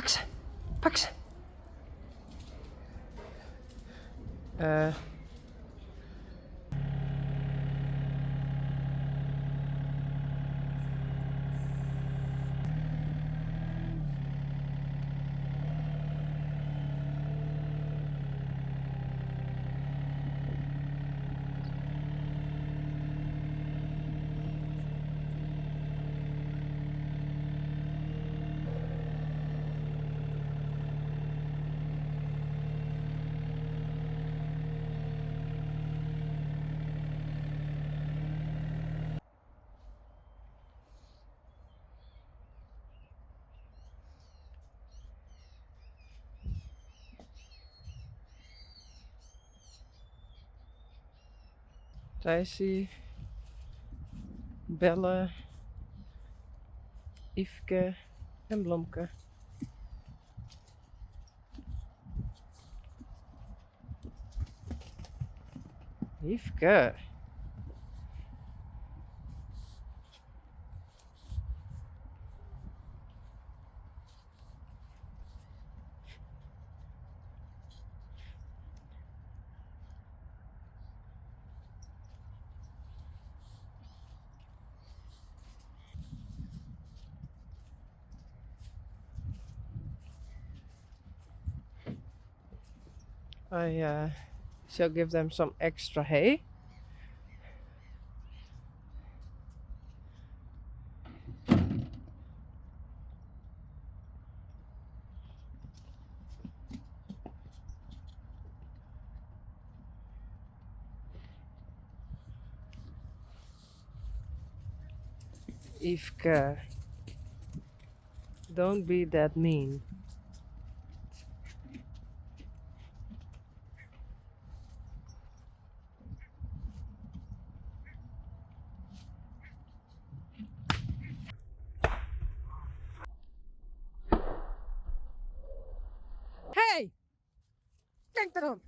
Pak se. Pak se. Uh. Reisi, Belle, Yfke en Blomke. Yfke. I shall give them some extra hay. Yfke, don't be that mean. Hey! Denk erom!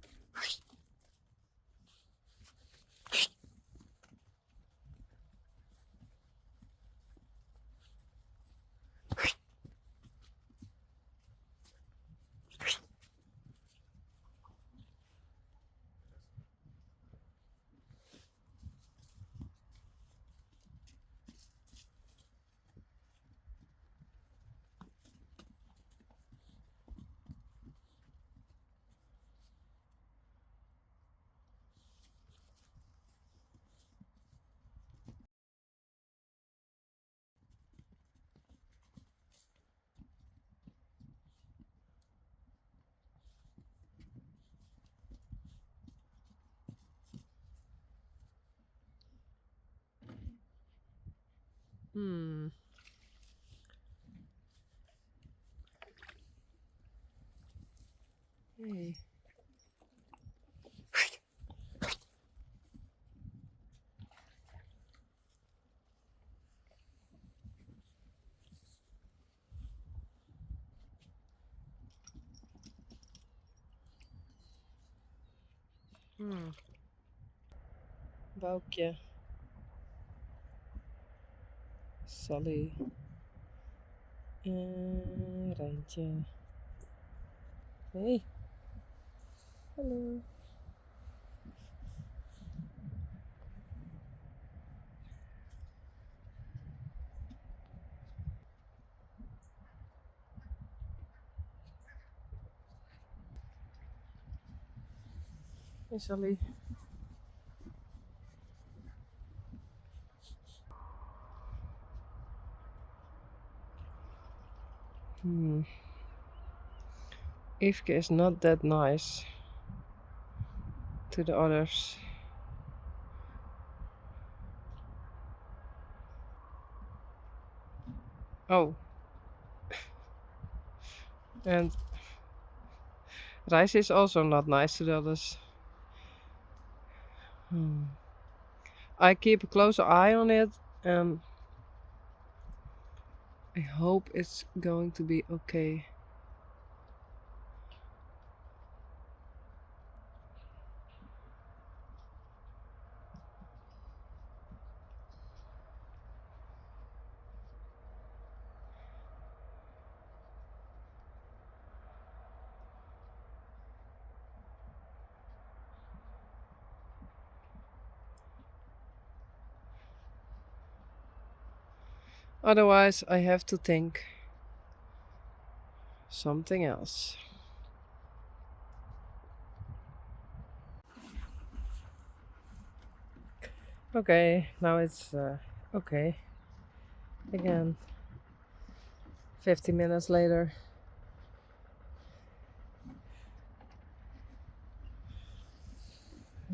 Hey. Boukje. Sally. En Reintje. Hey. Hallo. Hey Sally. Yfke is not that nice to the others. Oh. And Reis is also not nice to the others. I keep a closer eye on it and I hope it's going to be okay. Otherwise, I have to think something else. Okay, now it's okay. Again, 50 minutes later.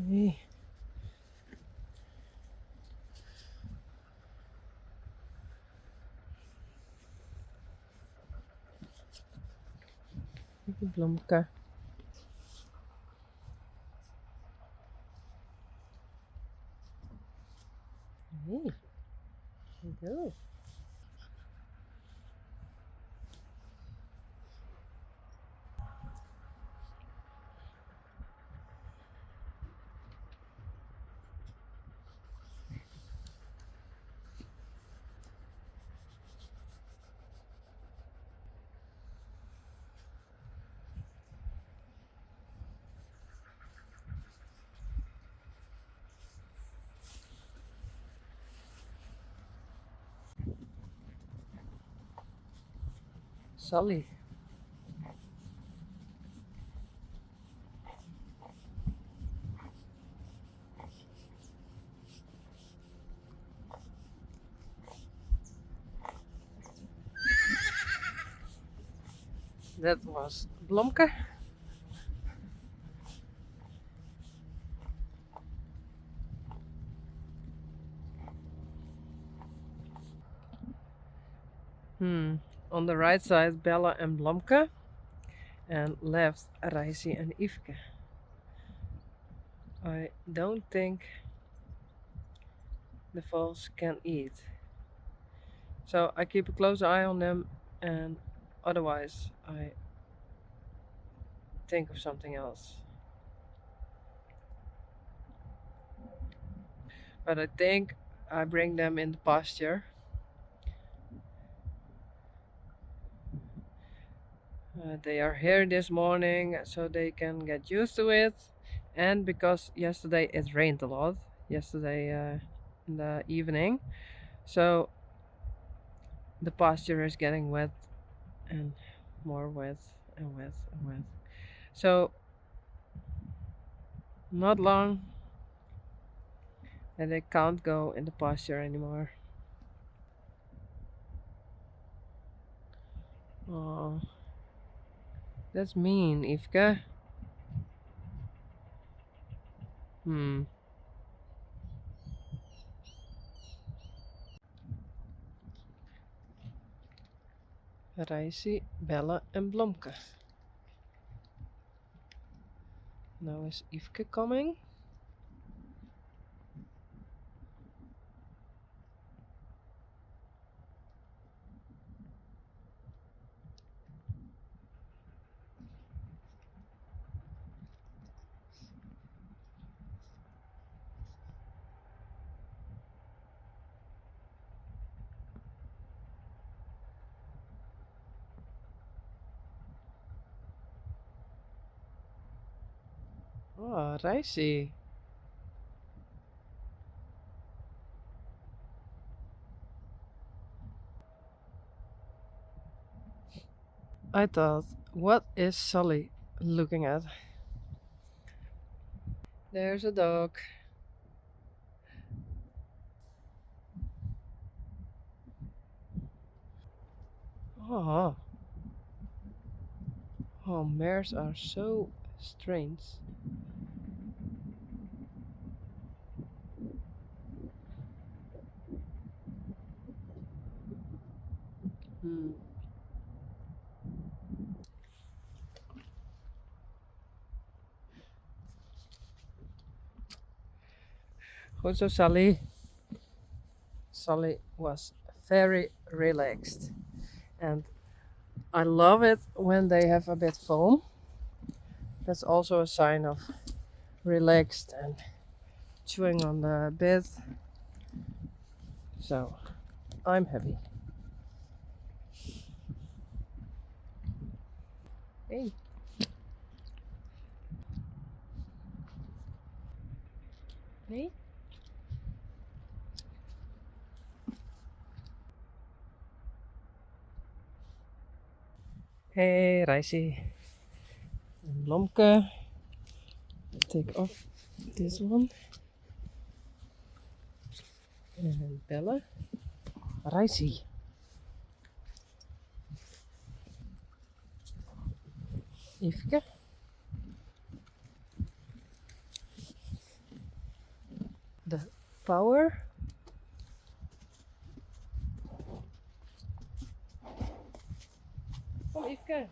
Hey. Blomke. Hey. Go. Sally. That was Blomke. On the right side, Bella and Blomke, and left, Reisi and Yfke. I don't think the foals can eat. So I keep a close eye on them, and otherwise I think of something else. But I think I bring them in the pasture. They are here this morning so they can get used to it, and because yesterday it rained a lot, yesterday in the evening, so the pasture is getting wet and more wet and wet and wet. So not long and they can't go in the pasture anymore. Oh, that's mean, Yfke. Reisi, Bella and Blomke. Now is Yfke coming? Oh, Reisi. I thought, what is Sally looking at? There's a dog. Oh. Oh, mares are so strange. Goed zo, Sally. Sally was very relaxed. And I love it when they have a bit foam. That's also a sign of relaxed and chewing on the bit. So I'm happy. Hey. Nee? Hey Reisy. En Blomke. Take off this one. En Belle. Reisy. Yfke. De Power. Kom Yfke.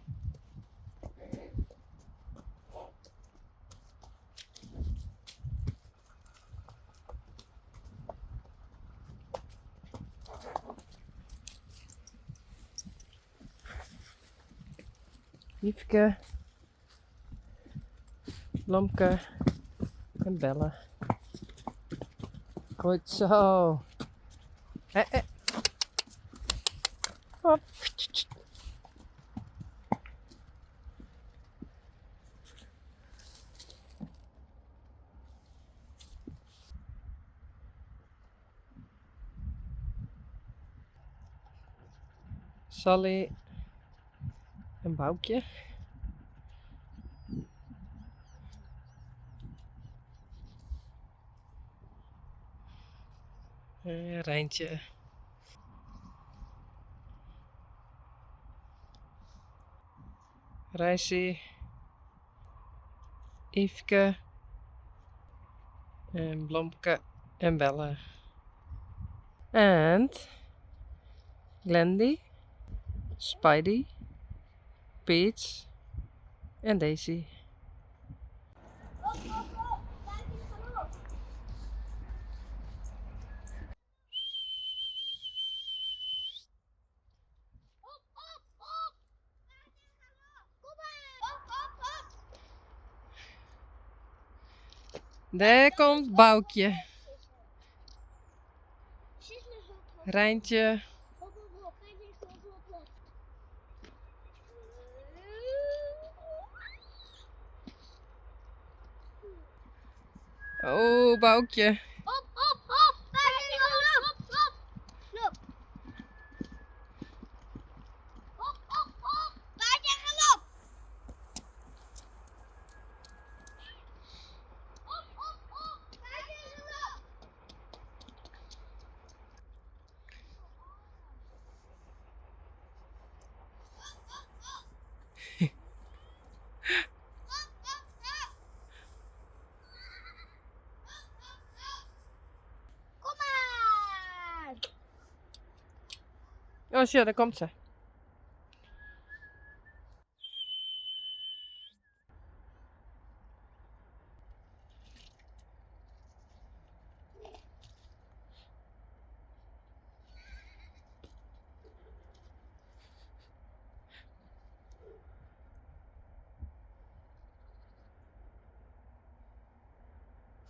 Yfke, Blomke en Belle. Goed zo. Eh, eh. Hop. Sally en Boukje. Reintje. Reisy. Yfke. En Blomke en Belle. And Glendy, Spidey, Peach en Daisy. Dêr komt Boukje. Reintje. Oh, Boukje. Hop, hop, hop. Hop, hop, hop. Hop, hop, hop. Galop. Hop, hop, hop. Galop. Kom maar! Oh, sjoch, dêr komt se.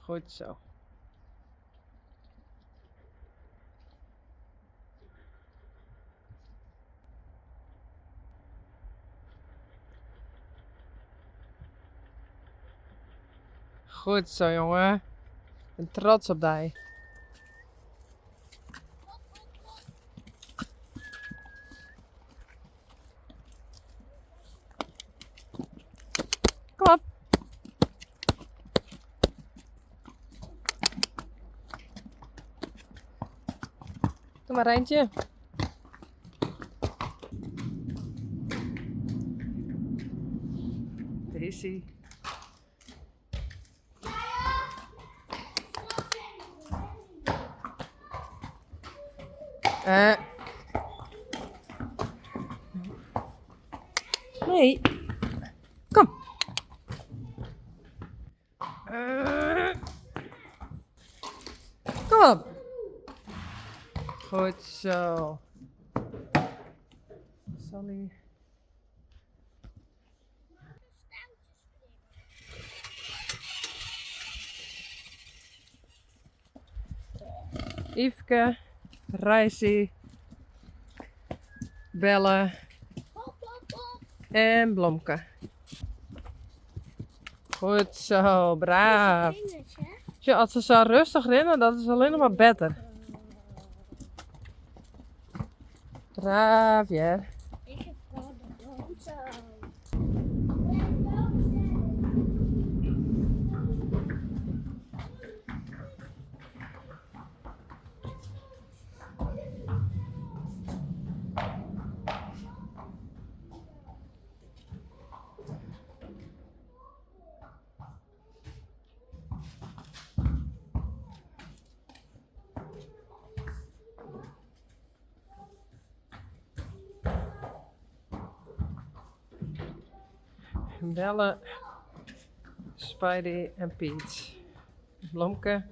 Goed zo. Goed zo, jongen. Ik ben trots op dy. Kom op. Doe maar, Reintje. Daisy. Nee. Kom. Kom op. Goed zo. Sally. Yfke, Reisy, Belle en Blomke. Goed zo, braaf. Sjoch, as se sa rêstich rinne, dat is allinnich mar better. Braaf, hear. Ik heb wel de dood. Goed zo. Belle, Spidey en Peach. Blomke.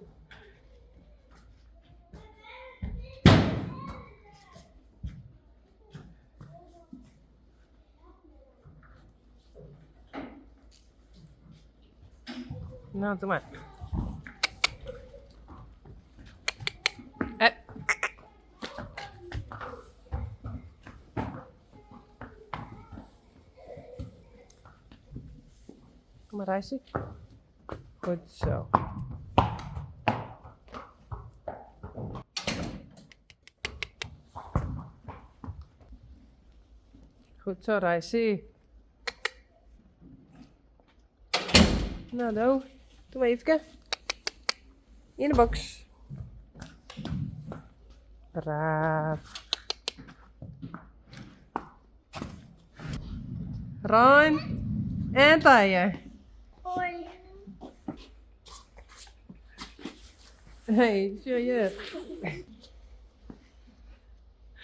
Nou, doe maar. Eh. Kom maar, Reisje. Goed zo. Goed zo, Reisje. Nou, doe. Doe maar even. In de box. Braaf. Rijn en Tije. Hoi. Hey, serieus.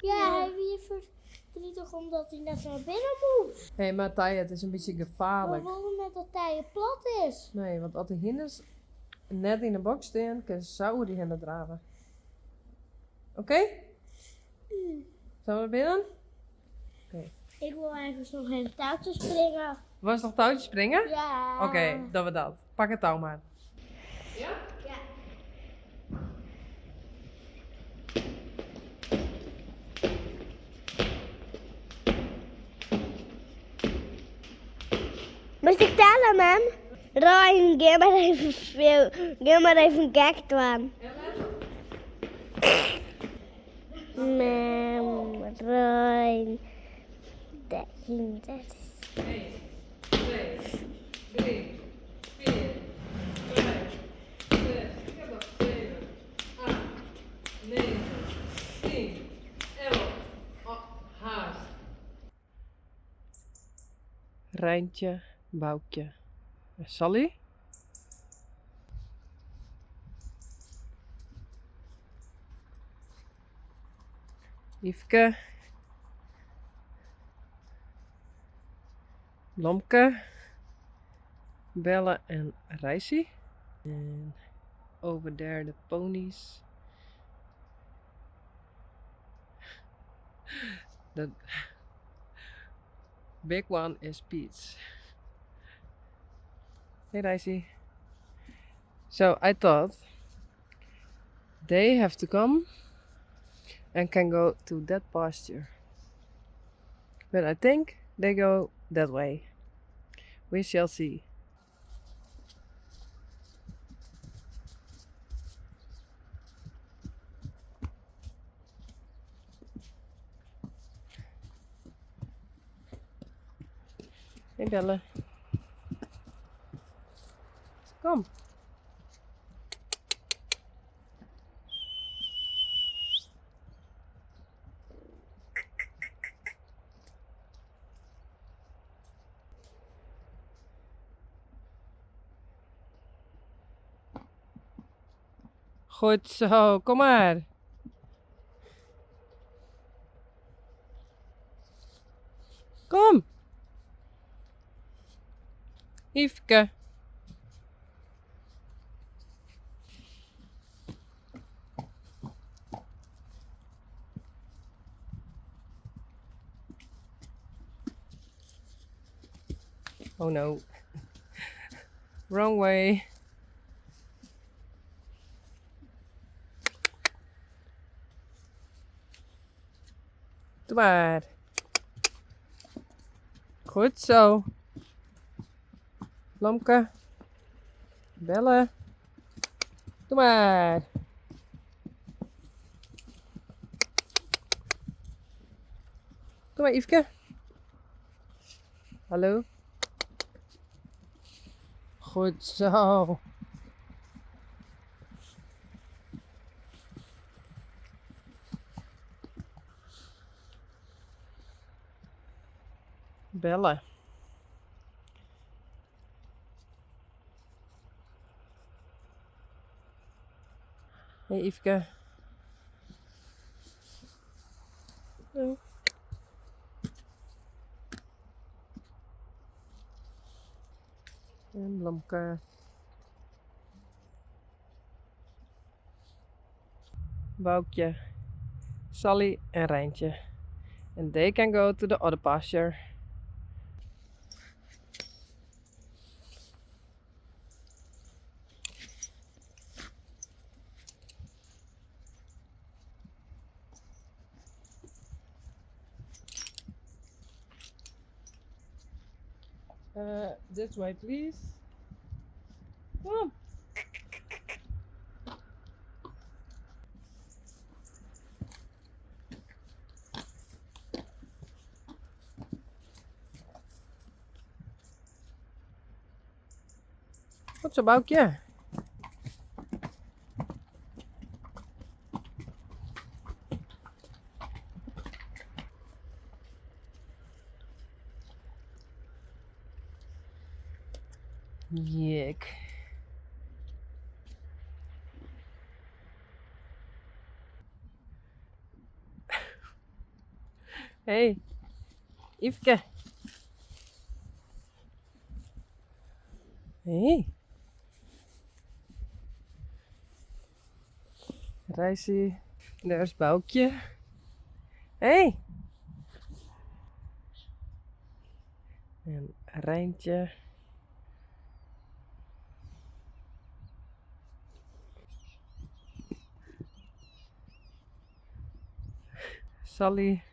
Ja, hij weer verdrietig omdat hij net naar binnen moet. Hé, hey, maar Tije, het is een beetje We gevaarlijk. willen net dat hij plat is. Nee, want als de hinders net in de box staan, kunnen ze die hinder draven. Oké? Zijn we er binnen? Ik wil eigenlijk nog even touwtje springen. Was nog touwtje springen? Ja. Oké, dat we dat. Pak het touw maar. Ja. Moet ik tellen, man? Ryan, geef maar even veel. Geef maar even een gek aan. Mem, Ryan, 13, 13. 1, 2, 3, 4, 5, 6, ik heb nog 7, 8, 9, 10, 11. Oh, haast. Rijntje, Boukje en Sally. Yfke. Lomke, Belle en Reisy. En over there de ponies. The big one is Peach. Hey Reisy. So I thought they have to come and can go to that pasture. But I think they go that way. We shall see. Hey Belle. Kom. Goed zo, kom maar. Kom. Yfke. Oh no. Wrong way. Doe maar. Goed zo. Lamke. Bellen. Doe maar. Doe maar, Yfke. Hallo? Goed zo. Belle. Hey Yfke. Hallo. En Blomke. Boukje, Sally en Reintje. And they can go to the other pasture. This way, please. Kom. Goed zo, Boukje. Jik. Hey, Yfke. Hey. Reisje. Daar is Boukje. Hey. En Reintje. Sally.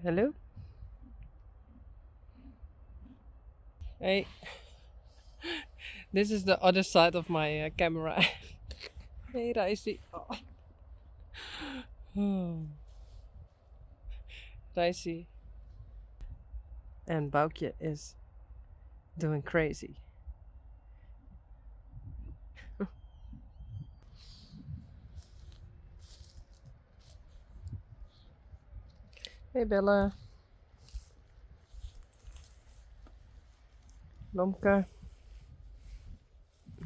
Hello? Hey. This is the other side of my camera. Hey, Reisje. Oh. Oh. Reisje. And Boukje is doing crazy. Hey Bella. Lomke.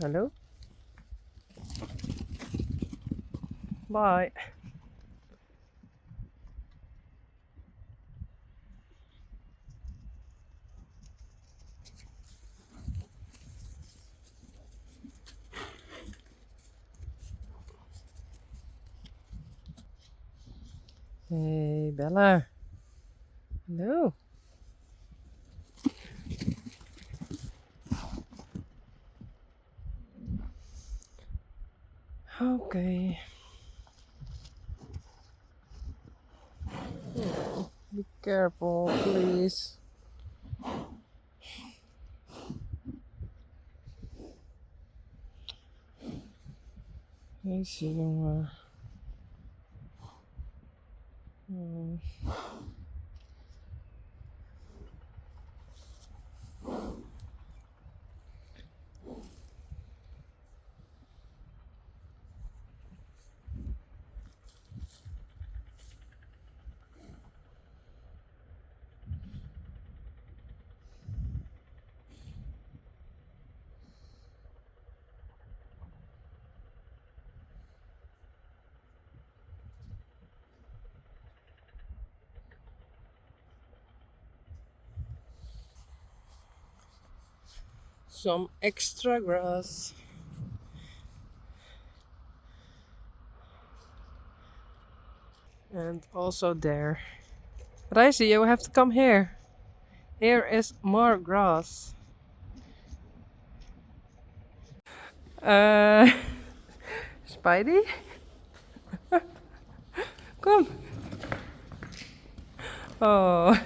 Hallo. Bye. Hey Bella. Hallo. Okay. Oh, be careful, please. Jeetje, jongen. Oh. Some extra grass. And also there. Reise, you have to come here. Here is more grass. Spidey? Kom. Oh.